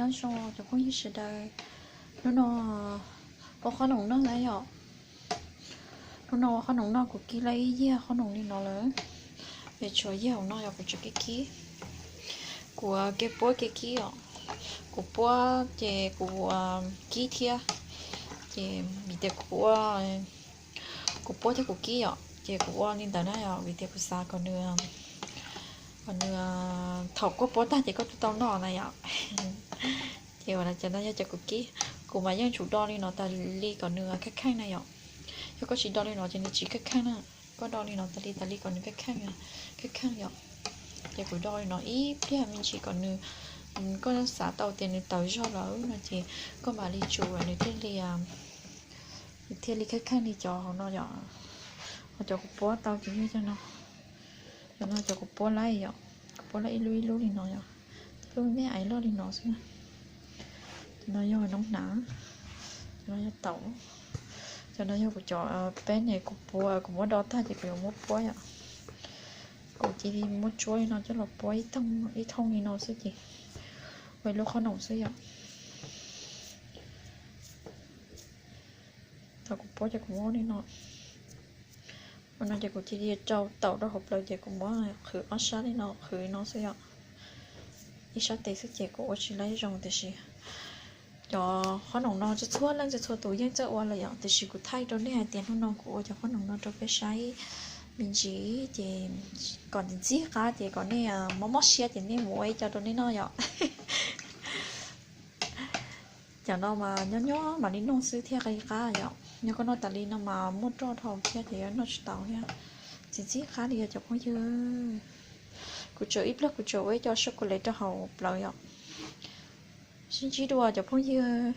Nyob zoo cov phooj ywg sawv daws, hnub no ua qhob noom noj na yom. Hnub no ua qhob noom noj, kuv kib lawm ib yiag qhob noom li no lawm, es tshuav yiag hauv no yog kuv tseem kib kib. Kuv ua kev puab kev kib os, kuv puab ces kuv ua kib thiab, ces vim tias kuv ua, kuv puab thiab kuv kib yom, ces kuv ua li ntawd na yom, vim tias kuv xav kom nws, kom nws thaum koj puab tag ces koj twb tau noj na yom. Ces ua no ces no yog cov kuv kib, kuv mas yeej tsum do li no tas li kom nws kheej kheej na yom. Yog koj tsis do li no ces nws tsis kheej kheej na. Koj do li no tas li tas li kom nws kheej kheej, kheej kheej yom. Ces kuv do li no ib pliag me ntsis kom nws, koj xav tau tias nws tawv zog lawm no ces koj mam li tsum nws thiaj li, nws thiaj li kheej kheej li cov hauv no yom. Ho cov kuv puab tau ces yog cov no. Cov no cov kuv puab lawm yom, kuv puab lawm ib lub ib lub li no yom, ib lub me me aiv loj li no xwb na. Cov no yog noob hnav, cov no yog taum, cov no yog kuv cov peb ne, kuv puab, kuv muab do tag ces kuv yuav muab puab yom. Kuv cia li muab tsuab li no coj los puab ib thooj li no xwb ces ua ib lub qhob noom xwb yom. Thaum kuv puab ces kuv muab li no, ua no ces kuv cia li rau taum rau hauv plaws ces kuv muab qhwv ob sab li no, qhwv li no xwb yom. Ib sab tes xwb ces kuv ua tsis laib zoo tiam sis cov qhob noom no txhua leej txhua tus yeej txawj ua lawm yom, tiam sis kuv thaij rau nej hais tias hnub no kuv ua cov qhob noom no rau peb saib me ntsis ces kom ntxim qab ces kom nej mob mob siab ces nej mus ua ib co rau nej noj yom. Cov no mas nyob nyob mam li noj xwb thiaj li qab yom. Yog koj noj tas li no mas muaj roj dhau thiab ces yuav noj tsis tau thiab. Ntxim ntxim qab li os cov phooj ywg. Kuv tseem ib pliag kuv tseem ua ib co sab kus lev rau hauv plawv yom. Sib ntsib dua cov phooj ywg.